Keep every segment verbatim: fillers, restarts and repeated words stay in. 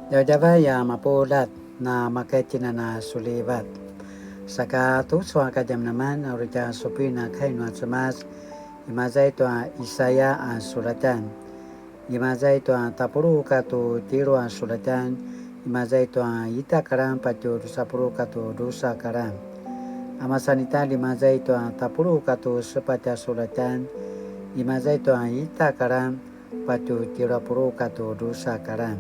Djavadjavay a mapuljat, na makaitjinan a sulivat. Saka tucu a kadjamadjaman a uri tja supuin a kai nua Cemas, imaza i tua Isaya a sulatjan. Imaza i tua tapuluq katua tjelu a sulatjan, imaza i tua ita kalan patje drusa puluq katua drusa kalan. A masan ita, imaza i tua tapuluq katua sepatj a sulatjan, imaza i tua ita kalan patje tjelu a puluq katua drusa kalan.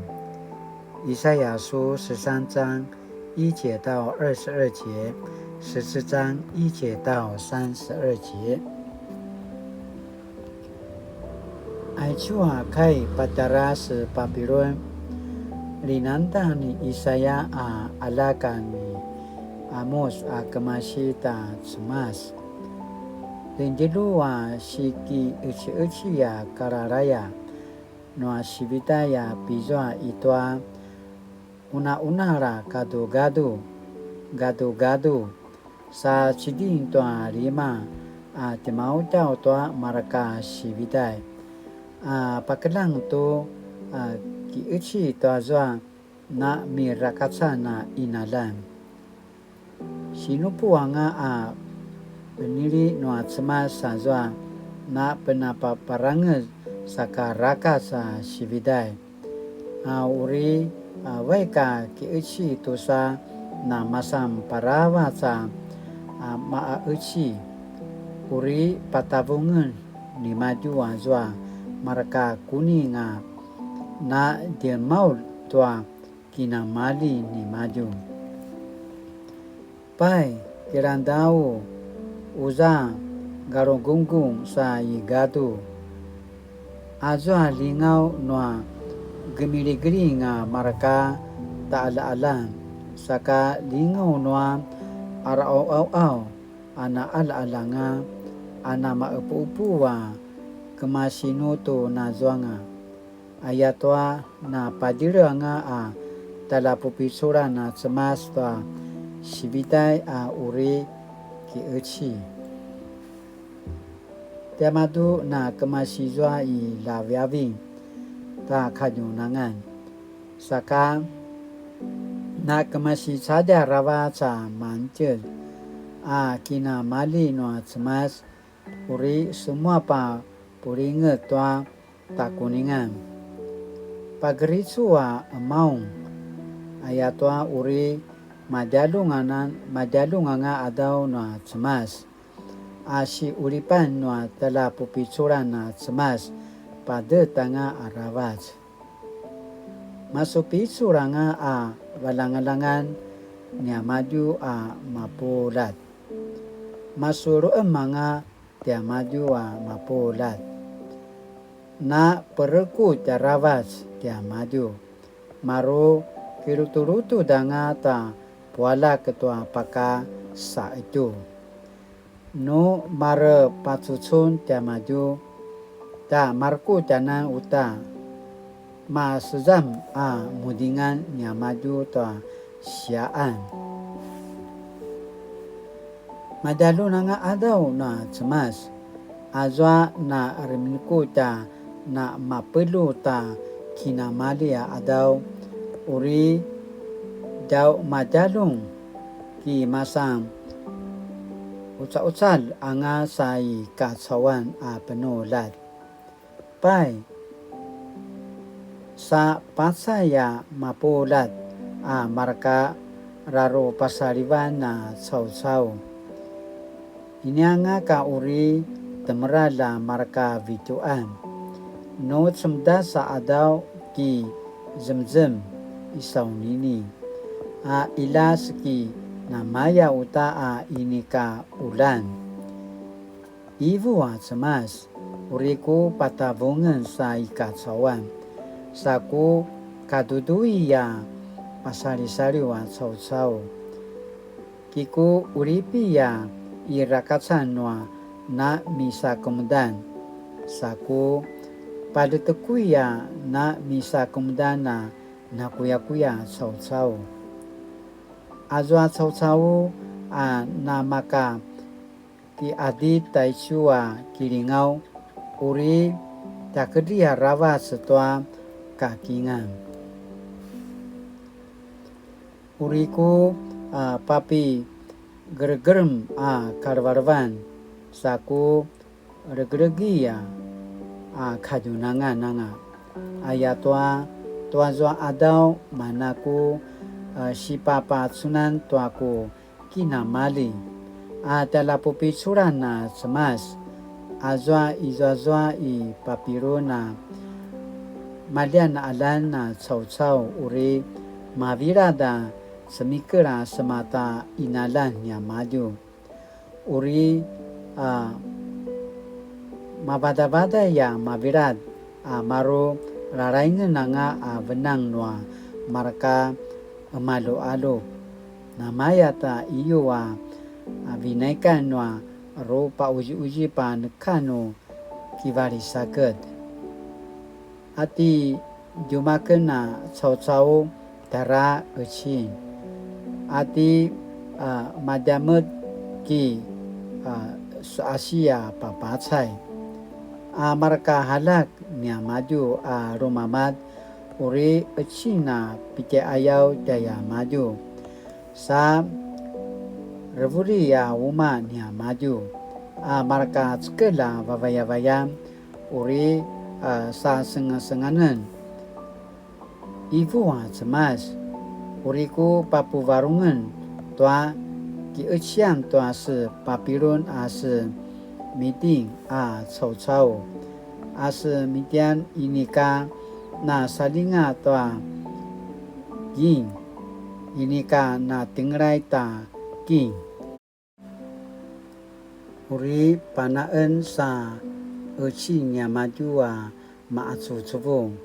以赛亞書十三章一节到二十二节，十四章一节到三十二节。 Aicu a kai patjara se Papilun, linangda ni Isaya a aljak a ni Amus a kemasi ta Cemas. Lindjelu a sikiqeciqeci a kalalaya nua sivitay a pizua i tua qunaqunal a gadugadu, gadugadu, sa ciding tua lima a tjemautjaw tua marka sivitay, a pakeljang tu, a, kiqeci tuazua na mirakacan a qinaljan. Sinupu anga a penili nua Cemas azua na penapaparangez saka rakac a sivitay, a uri, a, vaik a kiqeci tusa na masan paravac a, a, maqaqeci, uri patavungen nimadju azua marka kuning a na djemaulj tua kinamali nimadju. Pai, kilangdau, uza galunggunggung sa i gadu. Azua lingaw nua gemiligiling a marka taqaljaqaljan, saka lingaw nua araqauqau a naqaljaqaljanga a namaqepuqepu a kemasi nu tu nazuanga. Ayatua na padjilj anga a tjaljapupiculan a Cemas tua sivitay a uri kiqeci. Tiamadju na kemasi zua i ljaviaving ta kadjunangan. Saka na kemasi cadja aravac a mangtjez a kinamali nua Cemas, uri semuap a pulinget tua takuningan. Pagericu a qemaung, ayatua uri madjaljunganan, madjaljunganga qadaw nua Cemas, a siqulipan nua tjaljapupiculan a Cemas, padet anga aravac. Masupicul anga a valangalangan niamadju a mapuljat. Masuluqem anga tiamadju a mapuljat. Na perekutj aravac tiamadju. Maru kilutulutud anga ta pualjak tua pakasaqetju. Nu marepacucun tiamadju, ta marekutj anan uta, masezam a mudingan niamadju tua siaqan. Madjaljun anga qadaw na Cemas, azua na reminekutj a na mapelju ta kinamali a qadaw, uri djau madjaljun ki masan ucaucalj anga sa i kacauan a penuljat. Pai, sa pacay a mapuljat a marka rarupasalivan a caucau. Ini anga ka uri temeralj a marka vitjuqan. Nu cemedas a qadaw ki zemzem i saunini, a qiljas ki namaya uta a inika qulan. Ivu a Cemas, uri ku patavungen sa i kacauan, sa ku kadudui a pasalisaliw a caucau. Ki ku qulipi a i rakacan nua na misakemudan, sa ku paljetekui a na misakemudan a nakuyakuya caucau. Azua caucau a namaka kiqadit taicu a kilingaw, uri tjakedri aravac tua kakingan. Uri ku a papigeregerem a kalevelevan, sa ku legelegi a, a kadjunangan anga. Ayatua, tuazua qadaw mana ku, a, sipapacunan tua ku kinamali, a tjaljapupiculan a Cemas, azua izuazua i Papilun a maljian a qaljan a caucau uri mavilad a cemikel a sema ta qinaljan niamadju. Uri, a, mavadavaday a mavilad a maru lalaingen anga a venang nua marka qemaljuqaljup. Namaya ta iyu a, a vinaikan nua rupaquziquzip a neka nu kivalisaked. A ti djumaken a caucau tara qecin. A ti, a, madjamed ki, a, suasi a papacay. A marka aljak niamadju a lumamad uri qecin a pitjaiqayaw tjaiamadju. Sa revuri a umaq niamadju a marka cekelj a vavayavayan uri, a, sasengasenganen. Ivu a Cemas, uri ku papuvarungen tua kiqecian tua se Papilun a se Midian a caucau, a se Midian inika nasalinga tua king, inika natengelay ta king. Uri panaen sa qecin niamadju a maqacuvucuvung,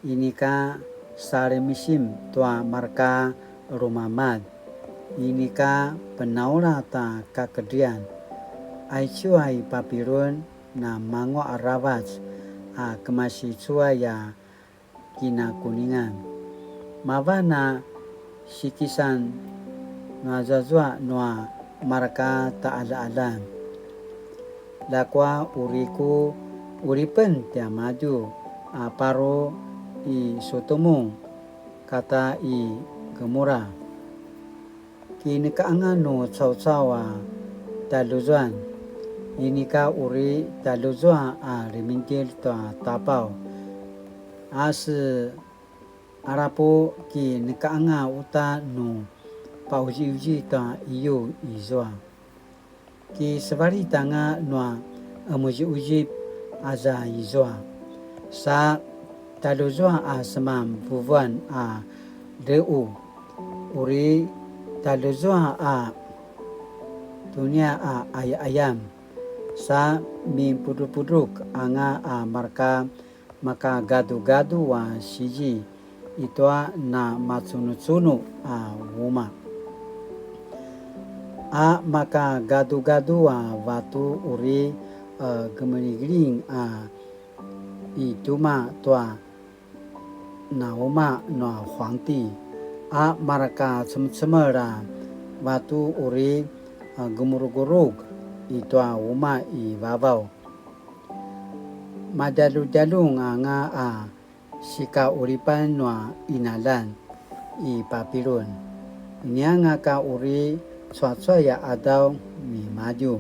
inika salimisim tua marka lumamad, inika penaula ta kakedrian. Aicu a i Papilun namanguaq aravac a kemasi cuay a kinakuningan. Mavan a sikisan nuazazua nua marka taqaljaqaljan. Ljakua uri ku qulipen tiamadju a paru i Sutumu kata i Gemura. Kinekaanga nu caucau a taljuzuan, inika uri taljuzuan a rimindil tua tapaw, a se alapu kinekaanga uta nu pauziuzi tua iyu izua. Kisevalit anga nua emuziuzip aza izua, sa taluzua a seman vuvuan a le'u, uri taluzua a tunia a aya'ayam, sa mipudrupudruk anga a marka makagadugadu a sizi i tua namacunucunu a umaq, a makagadugadu a vatu uri, e, gemeligeling a i tjumaq tua nauma nua huangti, a marka cemecemel a vatu uri, e, gemurugurug i tua umaq i vavaw. Madjaludjalung anga a sikaqulipan nua qinaljan i Papilun, inianga ka uri cuacuay a qadaw nimadju.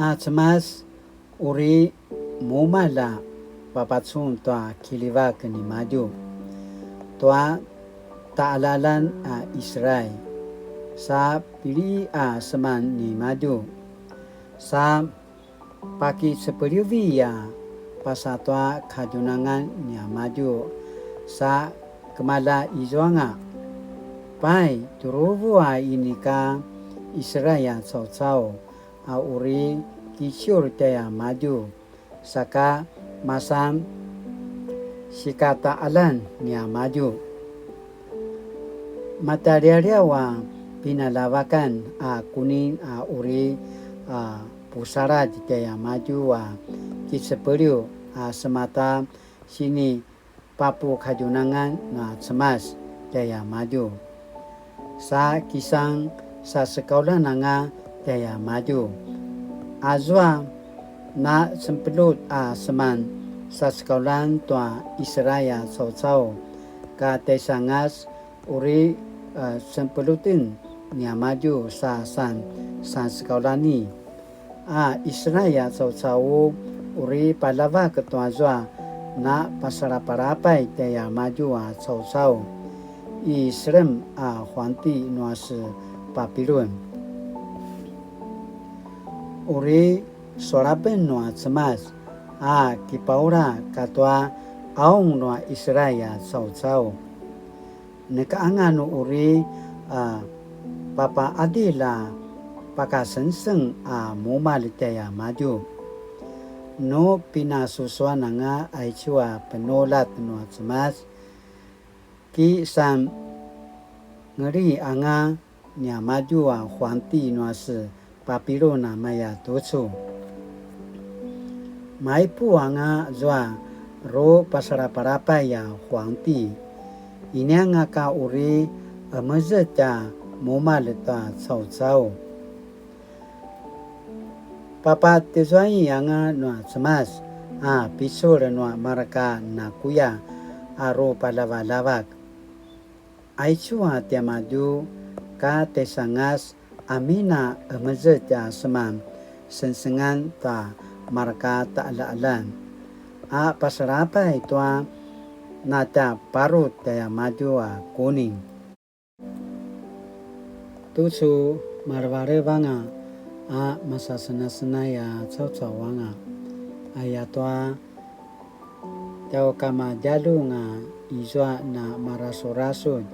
A Cemas, uri mumalj a papacun tua kiljivak nimadju tua taqaljaqaljan a Israil, sa pili a seman nimadju, sa pakicepelivi a pasa tua kadjunangan niamadju, sa kemalja izuanga. Pai, tjuruvu a inika Israil a caucau a uri kiciur tjaiamadju, saka masan sikataqaljan niamadju. Matalialiaw a pinaljavakan a kunin a uri, a, pusaladj tjaiamadju a kicepeliw a semata sinipapukadjunangan na Cemas tjaiamadju. Sa kisan sasekauljan anga tjaiamadju. Azua na cempelut a seman sasekauljan tua Israil a caucau, Ka tjaisangas uri, a, sempeluten niamadju sa san, san sekaulani. A Israil a caucau uri paljavak tua zua na pasalapalapay tjaiamadju a caucau i selem a huangti nua se Papilun. Uri sualapen nua Cemas a kipaula katua aung nua Israil a caucau. Neka anga nu uri, a, papaqadilj a pakasengseng a mumalj tjaiamadju. Nu pinasusuan anga aicu a penuljat nua Cemas, ki sangeling anga niamadju a huangti nua se Papilun a maya tucu. Maipuq anga zua ru pasalapalapay a huangti, inianga ka uri qemezetj a mumalj tua caucau. Papatjezuai anga nua Cemas a picul nua mareka nakuya a ru paljavaljavak. Aicu a tiamadju ka tjaisangas amin a qemezetj a seman sengsengan ta mareka taqaljaqaljan a pasalapay tua na tja parut tjaiamadju a kuni. Tucu malevalevanga a masasenasenai a caucau anga, ayatua tjaukamadjaljun a izua na marasurasudj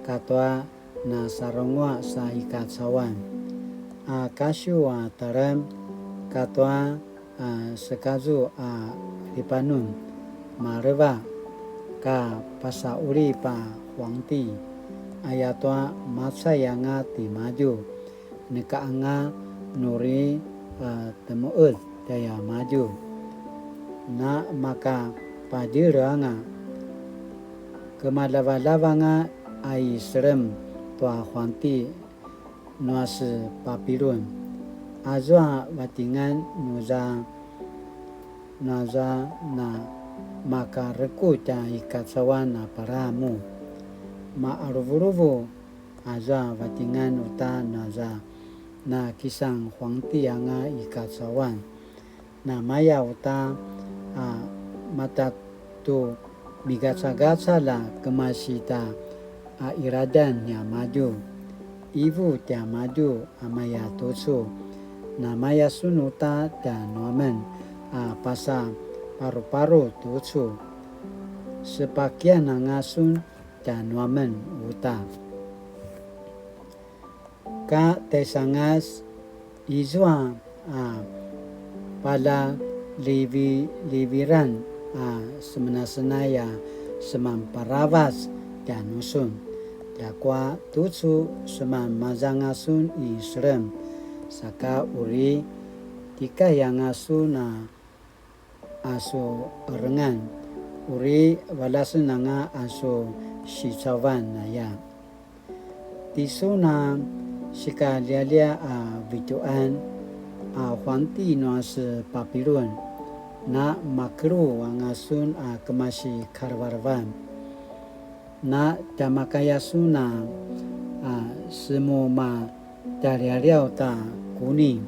katua na sarenguaq sa i kacauan, a kasiw a telem katua a sekazu a Lipanun, maleva ka pasaqulip a huangti, ayatua macay anga timadju, neka anga nuri a temuez tjaiamadju. Na maka padjele anga, kemalavalava anga a i selem tua huangti nua se Papilun. Azua vatingan nuza, nuza na makarekutj a i kacauan a palamu. Maqaluvuluvu azua vatingan uta naza na kisan huangti anga i kacauan. Namaya uta a mata tu migacagacalj a kemasi ta a iradan niamadju. Ivu tiamadju a maya tucu. Namaya sun uta tjanuamen a pasa paruparu tucu. Sepakian anga sun tjanuamen uta. Ka tjaisangas izua a paljalivi-, liviran a semenasenai a seman paravac tjanusun. Ljakua tucu seman mazanga sun i selem, saka uri tikaiyanga sun a a su qerengan, uri valasen anga a su sicauvan aya. Tisun a sikalialia a vitjuqan a huangti nua se Papilun, na makelu anga sun a kemasi kalevelevan. Na tjamakaya sun a, a, semumatjalialiaw ta kuni.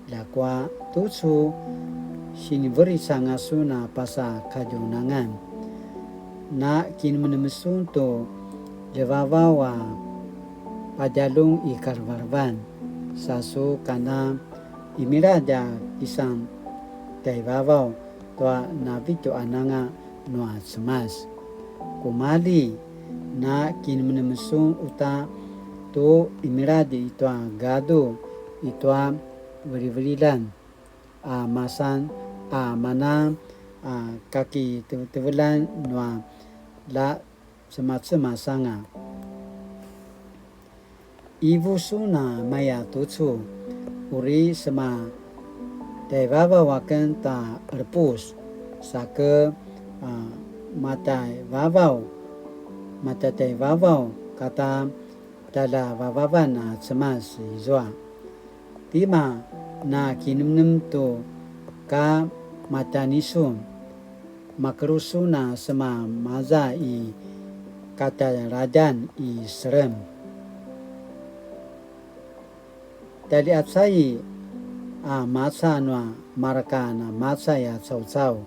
Ljakua tucu siniveric anga sun a pasa kadjunangan. Na kinemenem sun tu ljevavaw a padjalung i kalevelevan. Sa su kana imiladj a kisan tjaivavaw tua navitjuqan anga nua Cemas. Kumalji, na kinemenem sun uta tu imiladj i tua gadu i tua vilivililjan a masan a mana a kakitevetevelan nua la cemacemas anga. Ivu sun a maya tucu, uri sema tjaivavaw aken ta qerepus, sake, a, matjaivavaw, matjatjaivavaw kata tjaljavavavan a Cemas izua. Tima na kinemnem tu ka matjanisun, makelu sun a sema maza i katjaladjan i selem. Tjaljacai a maca nua marka na macai a caucau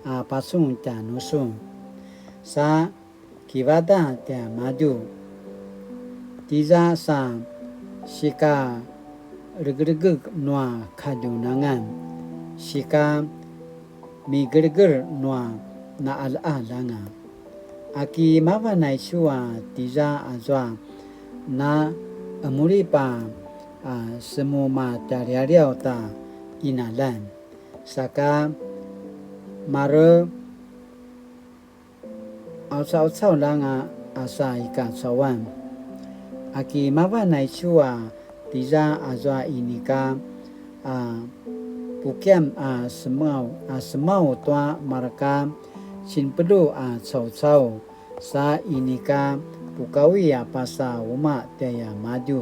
a pacun tjanusun. Sa kivadaq tiamadju. Tiza sa sika regeregeg nua kadjunangan, sika migelegel nua naalaalanga. Aki mavan aicu a tiza azua na emulip a semumatjalialiaw ta qinaljan. Saka mare aucaucaulanga a sa i kacauan. Aki mavan aicu a tiza azua inika a pukiam a semau, a semau tua marka cinpelu a caucau sa inika pukaui a pasa umaq tiamadju.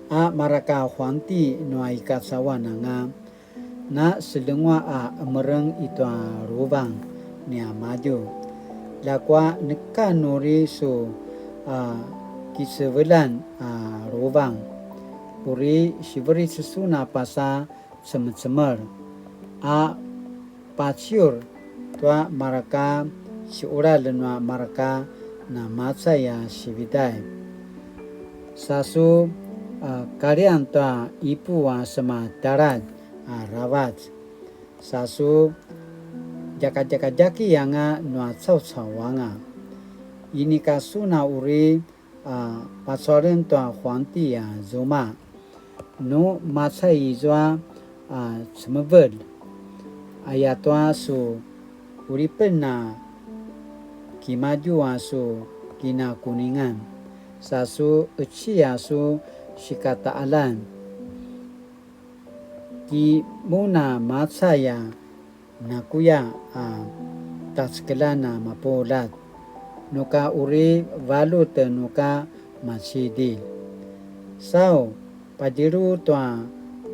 A marka huangti nua i kacauan anga na selengua a emereng i tua ruvang niamadju. Ljakua neka nuri su a kicevelan a ruvang, uri siveric sun a pasa cemecemel a paciur tua marka ciural nua marka na macai a sividay. Sa su a kalian tua ipu a sema taladj aravac. Sa su djakadjakadjaki anga nua caucau anga. Inika sun a uri a pacualen tua huangti a zuma. Nu macai izua a cemevelj, ayatua su qulipen a kimadju a su kinakuningan, sa su qeci a su sikataqaljan. Ki mun a macai a nakuya a tacekeljan a mapuljat, nuka uri valjut nuka macidilj. Sau, padjelu tua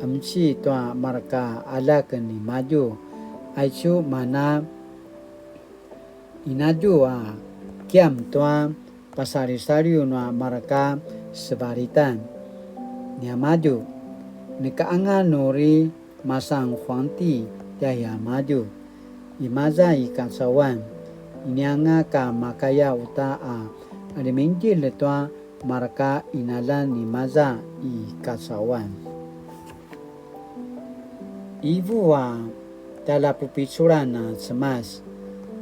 qemeci tua marka aljak nimadju, aicu mana inadju a kiam tua pasalisaliw nua marka sevalitan niamadju. Neka anga nuri masan huangti tiamadju. Imaza i kacauan, inianga ka makaya uta a ljemingedjelj tua marka qinaljan imaza i kacauan. Ivu a tjaljapupiculan a Cemas,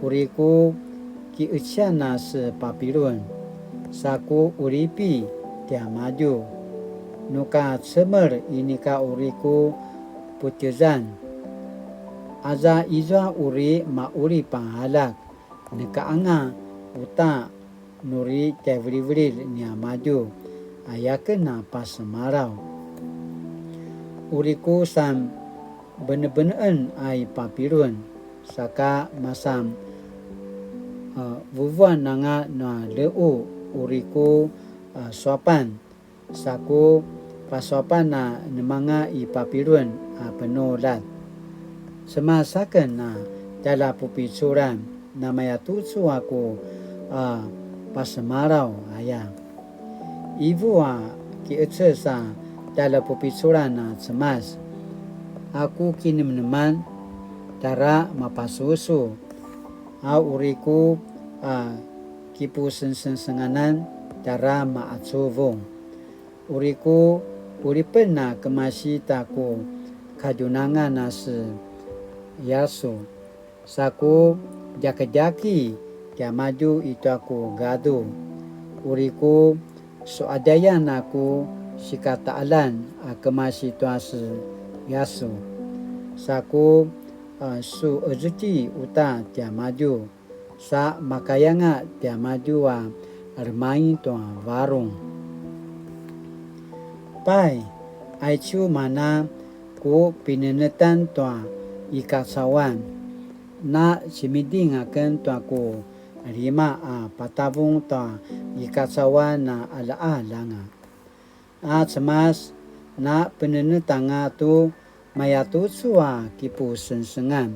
uri ku kiqecian a se Papilun, sa ku qulipi tiamadju. Nuka cemel inika uri ku putjezan. Aza izua uri maqulip a aljak, neka anga uta nuri tjaivilivililj niamadju, a yaken a pasemalaw. Uri ku san benebeneen a i Papilun, saka masan, a, vuvuan anga nua lequ, uri ku, a, suapan, sa ku pasuapan a nemanga i Papilun a penuljat. Cemas aken a tjaljapupiculan, namayatucu a ku, a, pasemalaw aya. Ivu a kiqeces a tjaljapupiculan a Cemas, a ku kinemeneman tjara mapasusu, a uri ku, a, kipusengsengsenganan tjara maqacuvung. Uri ku qulipen a kemasi ta ku kadjunangan a se Yasu, sa ku djakidjaki tiamadju i tua ku gadu. Uri ku suqadjayan a ku sikataqaljan a kemasi tua se Yasu, sa ku, a, suqezetji uta tiamadju, sa makayanga tiamadju a remaing tua varung. Pai, aicu mana ku pinenetan tua i kacauan, na cemiding aken tua ku lima a patavung tua i kacauan a qaljaqaljanga. A Cemas, na penenetanga tu mayatucu a kipusengsengan.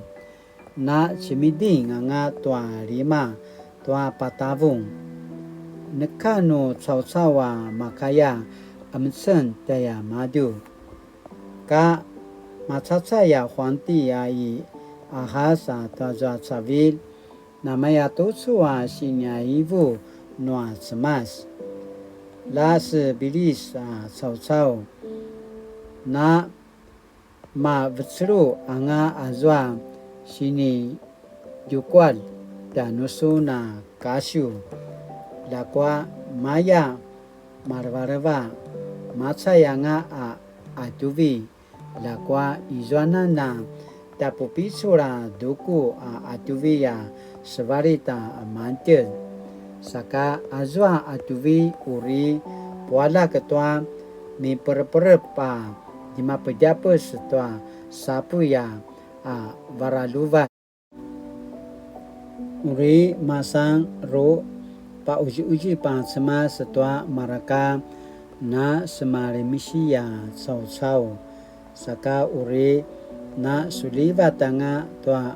Na cemiding anga tua lima tua patavung. Neka nu caucau a makaya emeceng tjaimadju. Ka macacay a huanti a i Ahaz a tuazua cavilj, namaya tucu a siniaivu nua Cemas. La se Bilis a caucau, na mavecelu anga azua sinidjukual tjanusun a kasiw, ljakua maya malevaleva, macay anga a qatjuvi, ljakua izuanan a tjapupicul a duku a qatjuvi a sevalit a mangtjez. Saka azua qatjuvi uri pualjak tua mipereperep a djemapedjapes tua sapuy a, a varaluvan. Uri masan ru pauziuzip a Cemas tua mareka na semalimsi a caucau, saka uri na sulivat anga tua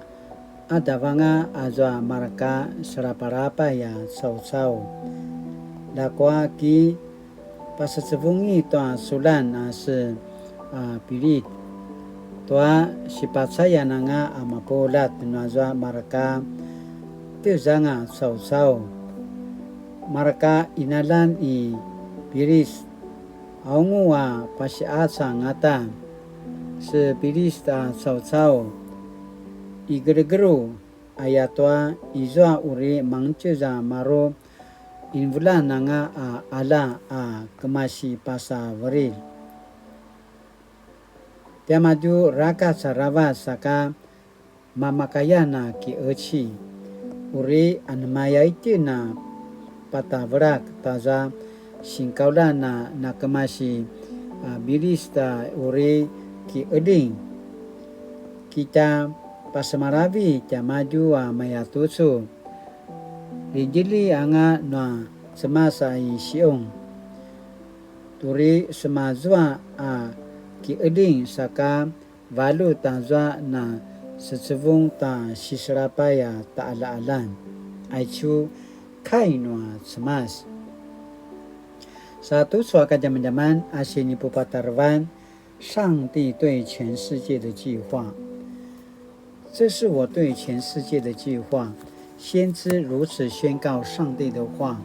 qadavanga azua mareka selapalapay a caucau. Ljakua ki pasecevungi tua sulan a se, a, Pilit, tua sipacayan anga a mapuljat nuazua mareka tjezanga caucau. Mareka qinaljan i Pilis, aungu a pasiqaca angata. Se Pilis a caucau i gelegelu, ayatua izua uri mangtjez a maru invulan anga a qalja a kemasi pasaverilj. Tiamadju rakac aravac saka mamakayan a kiqeci. Uri anemaya itjen a patavelak taza singkaulan a nakemasi a Bilis ta uri kiqeljing. Kita pasemalavi tiamadju a mayatucu. Ridjili anga nua Cemas a i Siung. Turi semazua a kiqeljing saka valjut azua na secevung ta siselapay a taqaljaqaljan. Aicu kai nua Cemas. Sa tucu a kadjamadjaman a sinipupatarevan 上帝对全世界的计划。这是我对全世界的计划。先知如此宣告上帝的话，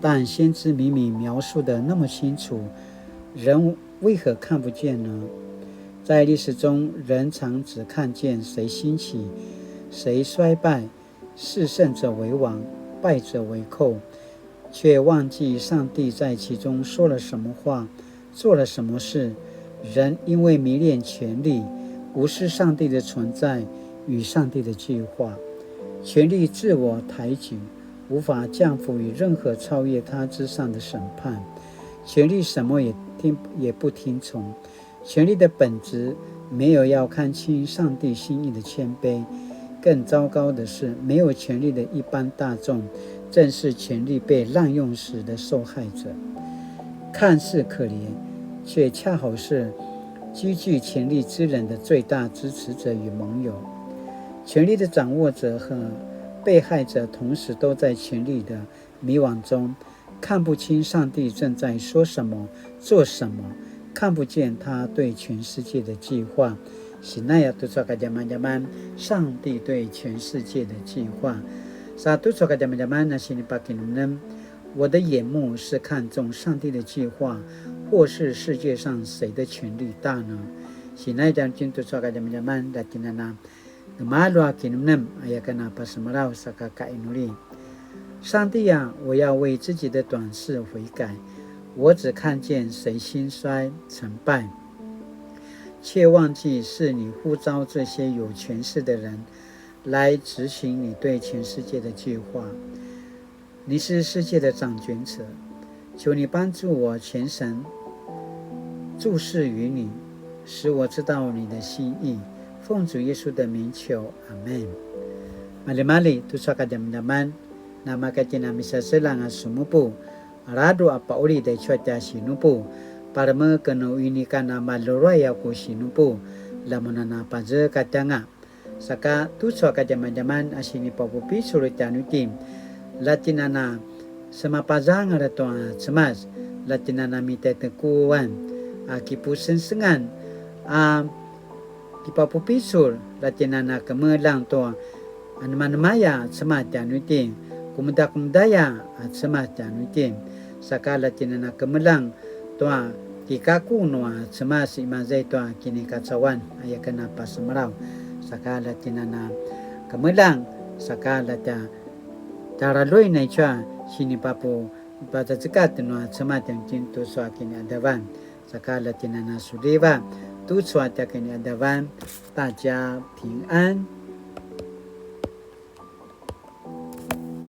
但先知明明描述得那么清楚，人为何看不见呢？在历史中，人常只看见谁兴起，谁衰败， 是胜者为王，败者为寇，却忘记上帝在其中说了什么话，做了什么事。人因为迷恋权力，无视上帝的存在与上帝的计划。权力自我抬举，无法降服于任何超越他之上的审判。权力什么也听，也不听从， 权力的本质没有要看清上帝心意的谦卑，更糟糕的是，没有权力的一般大众正是权力被滥用时的受害者。看似可怜，却恰好是积聚权力之人的最大支持者与盟友。权力的掌握者和被害者同时都在权力的迷惘中， 看不清上帝正在说什么、做什么，看不见他对全世界的计划。Sinaya tucu a kadjamadjaman, 上帝对全世界的计划。Sa tucu a kadjamadjaman a sinipakinemnem, 我的眼目是看重上帝的计划，或是世界上谁的权力大呢？Sinaya tucu a kadjamadjaman, dakinana. Gemalju a kinemnem, aya ken a pasemalaw saka kainuli. 上帝啊，我要为自己的短视悔改，我只看见谁兴衰成败，却忘记是你呼召这些有权势的人来执行你对全世界的计划。你是世界的掌权者，求你帮助我全神注视于你，使我知道你的心意。奉主耶稣的名求，阿们。Malimali, tucu a kadjamadjaman, namaka tjen a misaseljang a sumupu, a ladruq a paqulid aicu a tja sinupu, palemeken nu inika na maluluay a ku sinupu, lamun a na pazekatjanga. Saka tucu a kadjamadjaman a sinipapupicul tjanuitjen, la tjen a na semapazangal tua Cemas, la tjen a na mitetekuan a kipusengsengan a kipapupicul, la tjen a na kemeljang tua anemanemaya a Cemas tjanuitjen, kemudakumedaya a Cemas tjanuitjen, saka la tjen a na kemeljang tua kikaku nua Cemas imaza i tua kinikacauan aya ken a pasemalaw, saka la tjen a na kemeljang, saka la tja tjaraluin aicu a sinipapu pacecekat nua Cemas tjanuitjen tucu a kiniadavan, saka la tjen a na suliva tucu a tja kiniadavan. 大家平安。